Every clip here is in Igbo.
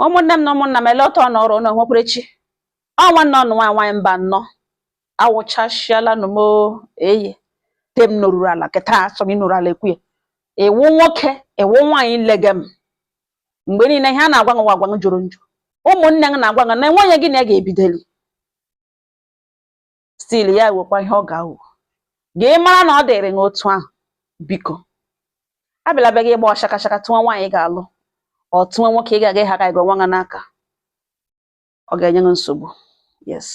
Ụmụnne m na ụmụnna m, ele otu ọ nọrọ unu nwekwarechi ọ nwanne ọnụ nwaanyị nwaanyị mba nnọọ awụchasịala nụ m eye te m nọruru ala kịta achọ m ịnọrụ ala ekwu ya. Iwu nwoke, iwu nwaanyị, lege m mgbe niile ihe a na-agwa gị agwa gị jụrụ njọ. Ụmụnne gị na-agwa gị na enweghị gị na ya ga-ebidoli still ya wekwa ihe ọ ga-awụ gị mara na ọ dịrị gị otu ahụ. Biko, abịala bịa gị ịgba shakashaka tụọ nwaanyị ga-alụ ọ tụọ nwoke ị ga-aga ịha ka nwa gị n'aka, ọ ga-enye gị nsogbu. Yes,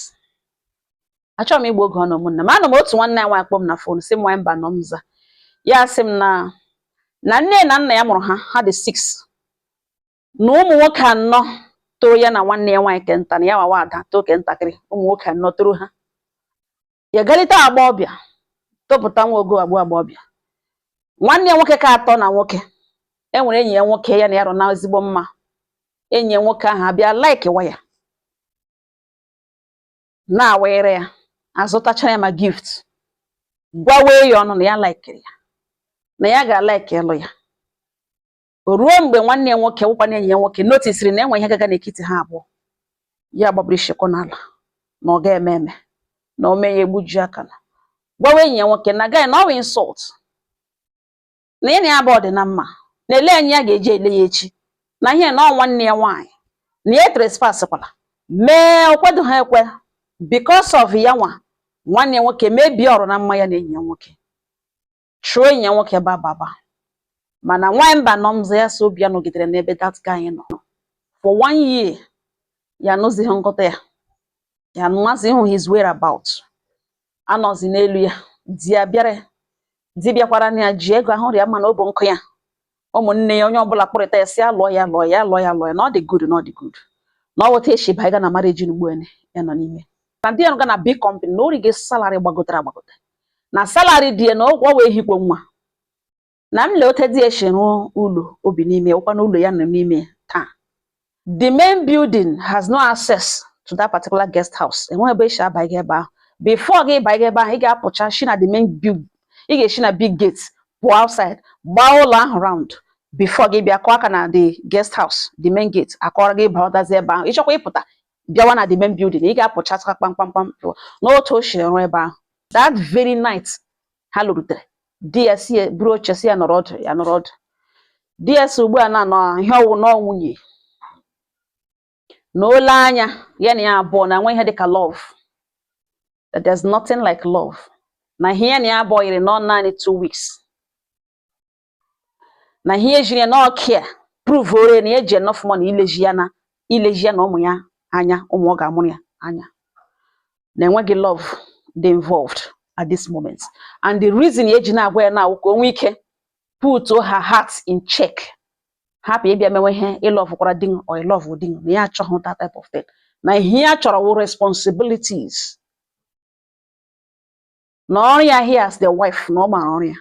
achọrọ m igbu oge ọnụ. Ụmụnne m, anọ m otu nwanne ya nwaanyị kpọọ m na phone, sị m nwaanyị mba nọ m za ya, sị m na nne na nna ya mụrụ ha, ha dị 6, na ụmụ nwoke anọ toro ya na nwanne ya nwaanyị kenta na ya wawa ada too ke ntakịrị. Ụmụ nwoke anọ toro ha, ya galite agbọghọbịa, topụta nwa ogo agbọ agbọghọbịa. Nwanne ya nwoke ka atọ na nwoke e nwere enyi ya nwoke ya na ya rụ na ezigbo mma. Enyi ya nwoke ahụ abịa likewa ya, na-awere ya, azụtachara ya ma gift, gwawe ya ọnụ na ya likeri ya, na ya ga-alike ịlụ ya. O ruo mgbe nwanne ya nwoke wụkwana enyi ya nwoke noticeri na enwe ihe gaga n'etiti ha abụọ, ya gbabiri shikọ n'ala na ọ ga-eme eme na o mee ya egbuji aka na gwawa enyi ya nwoke na guy na ọ wụ insult na ya na ya abụọ dị na mma, na ele enyi ya ga-eji ele ya echi na ihe na ọ nwanne ya nwaanyị na ya trespass kwala mee okwedo ha ekwe. Because of ya nwa, nwanne ya nwoke mebie ọrụ na mma ya na enyi ya nwoke, chụọ enyi ya nwoke ba baba. Mana nwaanyị mba nọ mzọ ya so obi ya nọgidere n'ebe that guy nọ for one year. Ya anụzighị nkọta ya, ya anụmazi ịhụ his whereabout, anọzi n'elu ya. Di ya bịara, di bịakwara na ya ji ego ahụ rịa mma na ọ bụ nkụ ya. Ụmụnne ya, onye ọbụla kpọrịta ya, si alụọ ya, lụọ ya, lụọ ya, lụọ ya, na ọ dị good, na ọ dị good, na ọ weta echi baiga na marriage ugbu a ya nọ n'ime na di ya nọga na big company, na o rigo salary gbagotere agbagote, na salary di ya na ọ wee hikwe nwa na m lee ote di ya si rụọ ụlọ obi n'ime ụkwa na ụlọ ya nọ n'ime taa. The main building has no access to that particular guest house. Enweghị ebe esi abanye ebe ahụ. Before gị banye ebe ahụ, ị ga-apụcha shi na the main build, ị ga-esi na big gate pụọ outside, gbaa ụlọ ahụ round before gị bịa kụọ aka na the guest house, the main gate akọrọ gị bawatazi ebe ahụ. Ịchọkwa ịpụta bịawa na the main building, ị ga-apụcha kpamkpamkpam n'otu o si rụọ ebe ahụ. That very night ha lụrutere, di ya si ya buru oche, si ya nọrọ ọdụ. Ya nọrọ ọdụ. Di ya si ugbu a na nọ ihe ọwụ nọ nwunye na ole anya ya na ya abụọ na nwe ihe dịka love, that there's nothing like love, na ihe ya na ya abụọ yiri nọ naanị 2 weeks, na ihe ejiri ya n'ọkịa prove ore na ya eji enough money ilezi ya na ụmụ ya anya, ụmụ ọ ga-amụrụ ya anya, na enweghị love dị involved at this moment. And the reason ya eji na-agwa ya na ka o nwee ike put her heart in check, hapụ ịbịa mewe ihe ịlovekwara di or ịlove di na ya achọghị that type of thing, na ihe ya chọrọ wụ responsibilities na ọrụ ya here as the wife, na ọ mara ọrụ ya,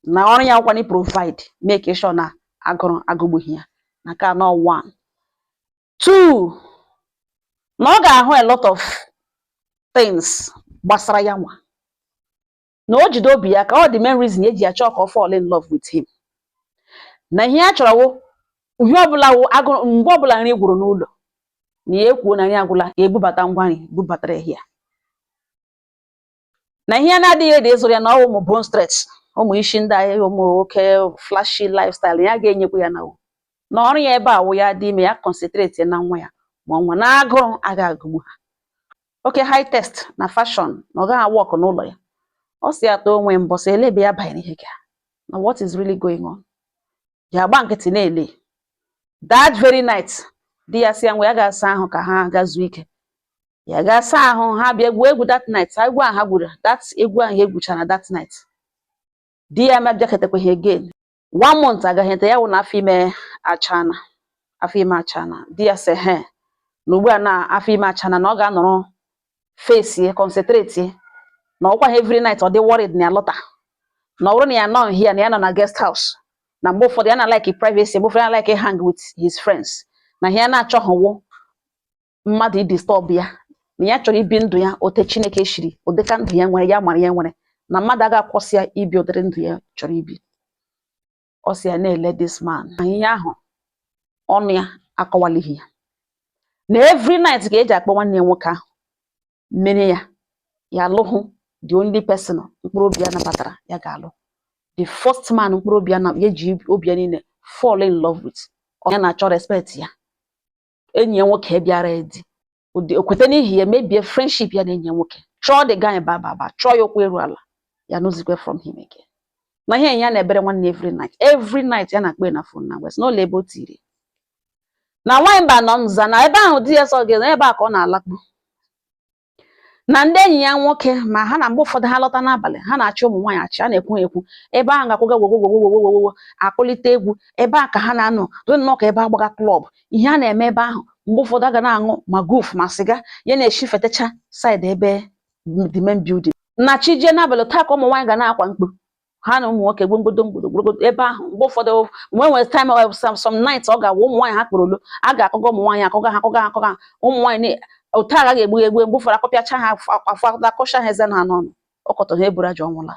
na ọrụ ya nkwana provide, make sure na agụrụ agụgbughị ya na ka nọ. One, two, na ọ ga-ahụ a lot of things gbasara ya nwa na o jide obi ya ka ọ dị main reason eji ya chọọ ka ọ fall in love with him, na ihe ya chọrọ wụ ihe ọbụla wụ agụrụ. Mgbe ọbụla nri gwụrụ n'ụlọ, na ya ekwuo na nri agwụla, ya ebubata ngwa nri bubatara ya, na ihe na-adịghị ede ịzụrụ ya na ọ ụmụ bone straight, ụmụ isi ndị anyị, ụmụ oke flashy lifestyle ya ga-enyekwa ya na ọrụ ya ebe a wụ ya dị ime ya concentrate na nwa ya ma nwa na agụrụ agaghị agụgbu ha. Oke high taste na fashion na ọ gaghị awork n'ụlọ ya. Ọ si atọ onwe mbọsị ele ebe ya banyere ihe ga na what is really going on. Ya agba nkịtị na-ele. That very night, di ya si ya ngwa, ya ga-asa ahụ ka ha ga zuo ike. Ya ga-asa ahụ, ha bịa egwu egwu that night. Egwu ahụ ha gwuru, that egwu ahụ egwuchara that night, di ya ma bịaketekwaghị again. One month agaghị ete ya wụ na afọ ime achana, afọ ime achana. Di ya sị he na ugbu a na afọ ime achana, na ọ ga-anọrọ face ya, concentrate, na ọkwa ha every night ọ dị worried na ya lọta, na ọ bụrụ na ya nọ here, na ya nọ na guest house, na mgbe ụfọdụ ya na like privacy, mgbe ụfọdụ ya like hang with his friends, na ihe ya na-achọghịwo mmadụ idisturb ya, na ya chọrọ ibi ndụ ya ote Chineke shiri ụdịka ndụ ya nwere ya mara ya nwere, na mmadụ agaghị akwụsị ya ibi ụdịrị ndụ ya chọrọ ibi. Ọ sị ya na-ele this man na ihe ahụ ọnụ ya Akọwalighị ya na every night ka eji akpọ nwanne ya nwoke ahụ mere ya ya alụhụ. The only person mkpụrụ obi ya nabatara ya ga-alụ, the first man mkpụrụ obi ya na ya ji obi ya niile fall in love with, ya na-achọ respect ya. Enyi ya nwoke bịara edi okwete n'ihi ya mebie friendship ya na enyi ya nwoke, chọọ the guy ba ba ba, chọọ ya okwu eru ala ya nụzikwe from him again. Na ihe ya na-ebere nwanne every night, every night ya na-akpọ ya na phone na wes n'ụlọ ebe o tiri na nwaanyị mba nọ nza na ebe ahụ di ya sọ gị na ebe a ka ọ na-alakpu na ndị enyi ya nwoke. Ma ha na mgbe ụfọdụ ha lọta n'abalị, ha na-achị ụmụ nwaanyị achị, a na-ekwu ekwu ebe ahụ ga-akwụga gwogwogwogwogwogwo akụlite egwu ebe a ka ha na-anọ dị nnọọ ka ebe agbaga club. Ihe a na-eme ebe ahụ, mgbe ụfọdụ a ga na-aṅụ ma guf ma sịga ya na-eshi fetecha side ebe the main building na chi jie n'abalị taa ka ụmụ nwaanyị ga na-akwa mkpu ha na ụmụ nwoke gbomgbodo mgbodo gbogbodo ebe ahụ. Mgbe ụfọdụ, mgbe nwere time, some nights ọ ga-awụ ụmụ nwaanyị ha kpọrọ olu a ga-akọga ụmụ nwaanyị, akọga ha, akọga ha, akọga ha ụmụ nwaanyị otu agaghị egbu egbu. Mgbe ụfọdụ akọpịacha ha afọ, akọcha ha eze na ha n'ọnụ ọkọtọ ha eburu ajọ ọnwụla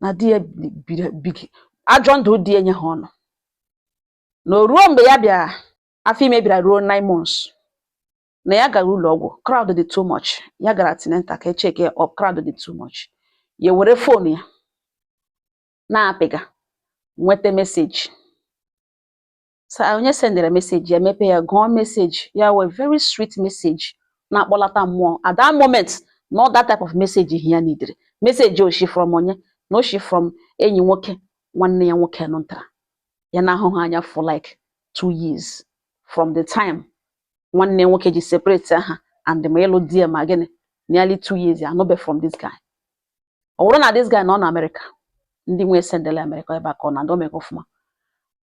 na di ya biri ajọ ndụ di ya nye ha ọnụ. Na o ruo mgbe ya bịara afọ ime bịara ruo 9 months, na ya gara ụlọ ọgwụ, crowd dị too much. Ya gara antenatal ka echeck up, crowd dị too much. Ya were phone ya na-apịga, nweta message sa onye sendere message. Ya mepe ya, gụọ message ya, wee very sweet message na-akpọlata mmụọ at that moment. Not that type of message ihe ya nidere. Message oshi from onye na oshi from enyi nwoke nwanne ya nwoke nụtara ya na-ahụghị anya for like 2 years from the time nwanne ya nwoke ji separate ha and ma ịlụ di ya ma gịnị, nearly 2 years ya anọbe from this guy. Ọ bụrụ na this guy nọ na America, ndị nwe sendela America ebe a ka ọ na ndị omega ọfụma.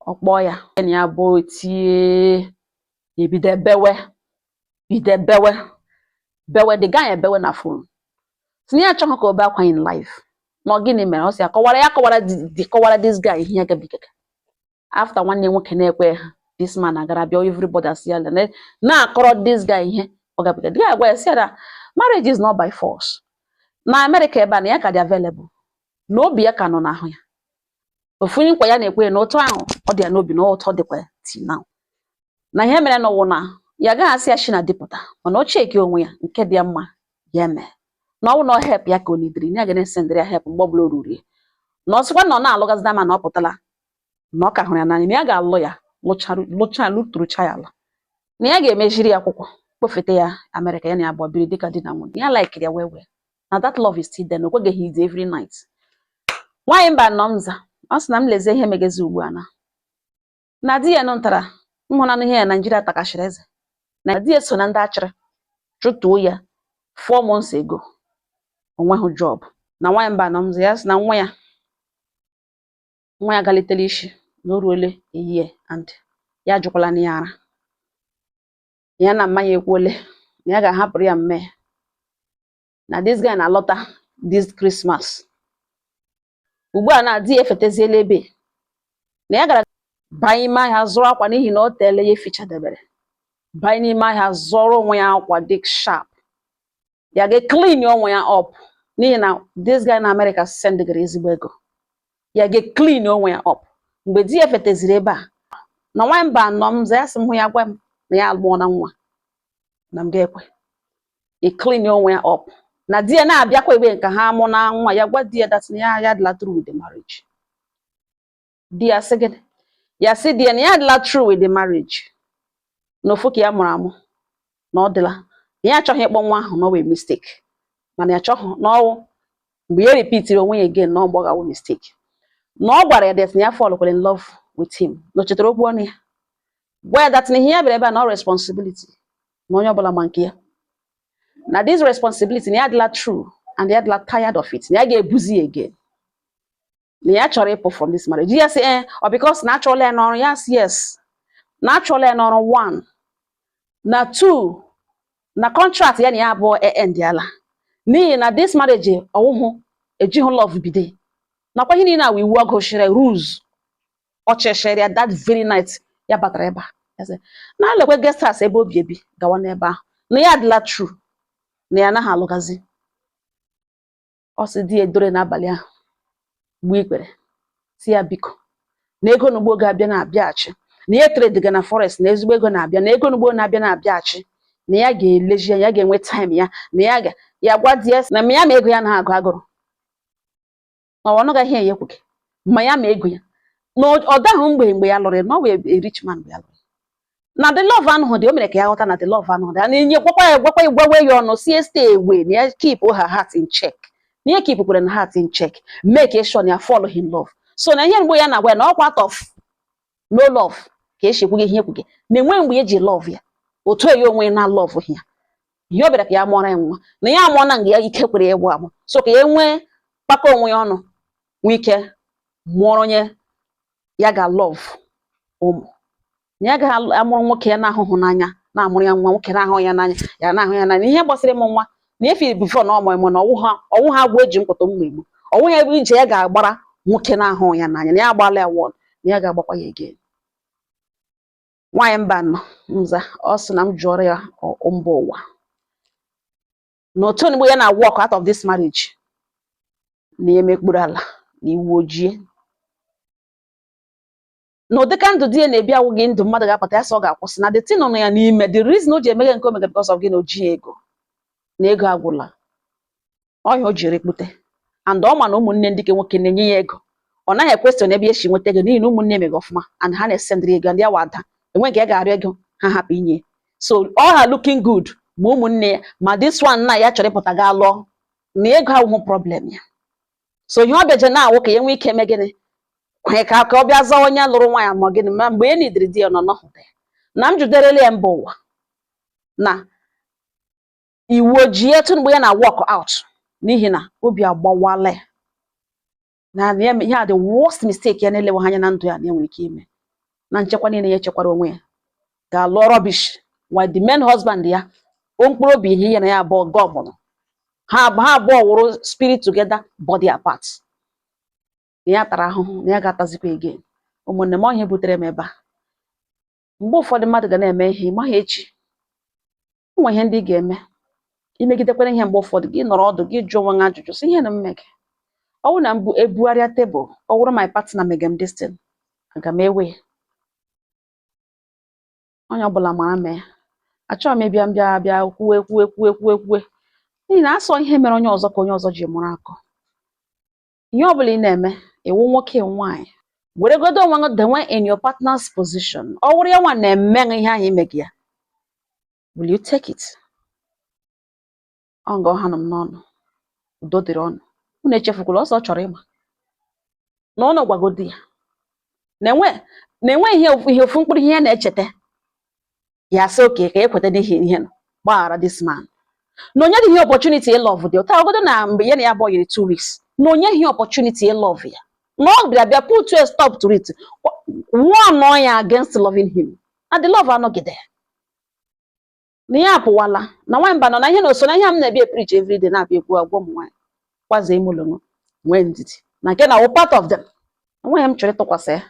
Ọ kpọọ ya, ya na ya bụ tie, ebido bewe, bido bewe bewe. The guy ebewe na phone tinye ya, achọghị ka o bee akwa in life. Ma ọ gịnị mere? Ọ sị ya kọwara, ya kọwara di kọwara this guy ihe ya gabigaga after nwanne ya nwoke na-ekwe ha. This man agara bịa, everybody asị ya na-akọrọ this guy ihe ọ gabiga. The guy agwa ya sị ya na marriage is not by force, na America ebe a na ya ka dị available, na obi ya ka nọ n'ahụ ya. Ofu nkwa ya na-ekwe na ụtọ ahụ ọ dị ya n'obi na ụtọ dịkwa ya till now, na ihe mere n'ụwa na ya agaghị asị ya shi na dịpụta, mana o cheki onwe ya nke dị ya mma ya eme, na ọ bụ na ọ help ya ka o nidiri na ya ga na-esendịrị ya help mgbe ọbụla o ruru ya, na ọ sịkwa na ọ na-alụgazina ma na ọ pụtala na ọ ka hụrụ ya n'anya, na ya ga-alụ ya lụcha lụturucha ya ala, na ya ga-emeziri ya akwụkwọ kpọfete ya Amerịka, ya na ya abụọ biri dịka di na nwunye. Ya likiri ya well well, na that love is still there, na o kweghị izi every night. Nwaanyị mba nọ nza, ọ sị na m lezie ihe megezi ugbu a na di ya nụtara nhụnanụ ihe ya Naijiria takashịrị eze, na di ya so na ndị achịrị chụtuo ya 4 months ago, onweghị job. Na nwaanyị mba nọ nza, ya sị na nwa ya galitela isi na o ruole a year and ya ajụkwala na ya ara ya na mmanya ekwuole na ya ga-ahapụrụ ya mme, na this guy na-alọta this Christmas. Ugbu a na di ya efeteziela ebe na ya gara banye n'ime ahịa zụrụ akwa, n'ihi na o teele ya efichadebere, banye n'ime ahịa zụrụ onwe ya akwa dị sharp, ya ga clean onwe ya up, n'ihi na this guy na America sendgara ezigbo ego. Ya ga clean onwe ya up mgbe di ya feteziri ebe a. Na nwaanyị mba anọ m za, ya sị m hụ ya gwa m na ya alụọ na nwa na m ga-ekwe e clean onwe ya up, na di ya na-abịakwa ebe nke ha mụ na nwa. Ya gwa di ya that na ya adịla through with the marriage. Di ya sị gịnị? Ya sị di ya na ya adịla through with the marriage, na ofu ka ya mụrụ amụ, na ọ dịla, na ya achọghị ịkpọ nwa ahụ na ọ wee mistake, mana ya achọghị na ọwụ mgbe ya repeatiri onwe ya again na ọ gbọgawo mistake, na ọ gwara ya that na ya fall in love with him, na o chetara okwu ọnụ ya gwa ya that na ihe ya bịara ebe a na ọ responsibility, na onye ọbụla ma nke ya, na this responsibility na ya adịla through and ya adịla tired of it, na ya ga-ebuzi ya again, na ya chọrọ ịpụ from this marriage. Ya sị eh, ọ because na achọọla ya n'ọrụ. Ya sị yes, na achọọla ya n'ọrụ one, na two, na contract ya na ya abụọ endịala, n'ihi na this marriage ọwụhụ ejighị love bido, nakwa ihe niile awụ iwu ọ gụchiri rules ọ cheshere ya that very night ya batara ebe a. Ya sị na alekwe guest house ebe obi ebi gawa n'ebe ahụ, na ya adịla through, na ya anaghị alụgazi. Ọ sị di ya edore n'abalị ahụ gbuo ikpere si ya biko na ego na ugbo ga-abịa na-abịaghachi. Na ya trade na forex na ezigbo ego na-abịa, na ego n'ugbo na-abịa na-abịaghachi, na ya ga-eleji ya, ya ga-enwe time ya, na ya ga ya gwa di ya na ya ma ego ya na-agụ agụrụ na ọ nụgaghị ihe ya ekwughị, ma ya ma ego ya na ọ dahụ mgbe ya lụrụ ya, na ọ wee a rich man mgbe ya lụrụ ya. Na the love anụhụ dị, o mere ka ya ghọta na the love anụhụ dị. A na-enye gwakwa ya, gwakwa ya, gwawe ya ọnụ si stay away, na ya keep her heart in check, na ya keep kwere na heart in check, make sure na ya fall in love. So na ihe mgbe ya na-agwa ya na ọkwa out of no love ka esi ekwughị ihe ekwughị, na enwe mgbe eji love ya otu ya onwe na love ya. Ihe o bịara ka ya mụọrọ ya nwa, na ya amụọ na nga ya ike kwere ya egwu amụ, so ka ya nwee kpakọ onwe ya ọnụ, nwee ike mụọrọ onye ya ga love ụmụ, na ya gaghị amụrụ nwoke ya na-ahụhụ n'anya, na-amụrụ ya nwa nwoke na-ahụ ya n'anya, ya na-ahụ ya n'anya. Ihe gbasara ịmụ nwa na efi before na ọmụ ịmụ na ọwụ ha, ọwụ ha agwọ eji mkpọtọ mma egbu, ọwụ ya ebe ije ya ga-agbara nwoke na-ahụ ya n'anya, na ya agbala ya one, na ya ga-agbakwa ya again. Nwaanyị mba nọ nza, ọ sị na m jụọrọ ya mba ụwa na otu onugbo ya na walk out of this marriage, na ya emekpuru ala na iwu ojii, na ụdịka ndụ di ya na-ebi awụghị ndụ mmadụ ga-apụta ya sị ọ ga-akwụsị, na the thing nọ ya n'ime, the reason o ji emeghe nke o mege because of gị na o jighị ego, na ego agwụla ọhịa o jiri kpute, and ọ ma na ụmụnne ndị ke nwoke na-enye ya ego, ọ naghị equestion ebe ya si nweta ego, n'ihi na ụmụnne emeghe ọfụma and ha na-esendịrị ego, ndị ya wa ada enwe nke ya ga-arịọ ego ha hapụ inye. So all her looking good, ma ụmụnne ya, ma this one na ya chọrọ ịpụta gaa lụọ, na ego awụhụ problem ya. So ihe ọ bịaje na-awụ ka ya nwee ike eme gịnị, kwe ka ọ bịa zaa onye lụrụ nwaanyị ma gịnị, ma mgbe e nidiri di ya nọ nọhụta ya. Na m juderele ya mba ụwa na iwu ojii etu mgbe ya na walk out, n'ihi na obi agbawala ya na ya ihe a the worst mistake ya na-elewe anya na ndụ ya na ya nwere ike ime, na nchekwa niile ya echekwara onwe ya ga-alụọ rubbish, while the main husband ya o mkpụrụ obi ihe ya na ya abụọ gọmụrụ ha abụọ wụrụ spirit together, body apart, na ya tara ahụhụ, na ya ga-atazikwa again. Ụmụnne m, ọhịa butere m ebe a. Mgbe ụfọdụ mmadụ ga na-eme ihe ị maghị echi ụmụ ihe ndị ị ga-eme imegidekwara ihe. Mgbe ụfọdụ gị nọrọ ọdụ, gị jụọ onwe gị ajụjụ sị ihe na mme gị, ọ bụrụ na mbụ ebugharịa tebụl, ọ wụrụ my partner mege m this thing, aga m ewe ya? Onye ọbụla mara mee. Achọghị m ịbịa mbịa bịa kwuwe kwuwe kwuwe kwuwe kwuwe, n'ihi na asọ ihe mere onye ọzọ ka onye ọzọ ji mụrụ akọ. Ihe ọbụla ị na-eme, iwu nwoke nwaanyị, weregodo onwe gị dewe in your partner's position. Ọ wụrụ ya nwa na-eme ihe ahụ ime gị ya, will you take it? Ọ nga ọha nọ m n'ọnụ. Udo dịrị ọnụ. Unu echefukwala ọsọ ọ chọrọ ịma na ụnụ gwagodi ya na-enwe ihe ofu mkpụrụ ihe ya na-echeta ya, sị oke ka ekweta n'ihi ihe nọ gbaghara this man, na onye dịghị opportunity ịlove dị ụta ogodo na mgbe ya na ya abụọ yiri 2 weeks, na onye ihe opportunity ịlove ya, na ọ bịara bịa put a stop to it, warn ya against loving him, and the love anọgide, na ya apụwala. Na nwamba nọ na ihe na oso na ihe m na-ebia preach everyday, na-abịa ekwu agwọ m nwaanyị kwazie ime ụlọ nwee ndidi na nke na wụ part of them. Enweghị m chọrọ ịtụkwasị ya,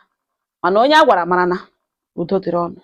mana onye a gwara mara na. Udo dịrị ọnụ.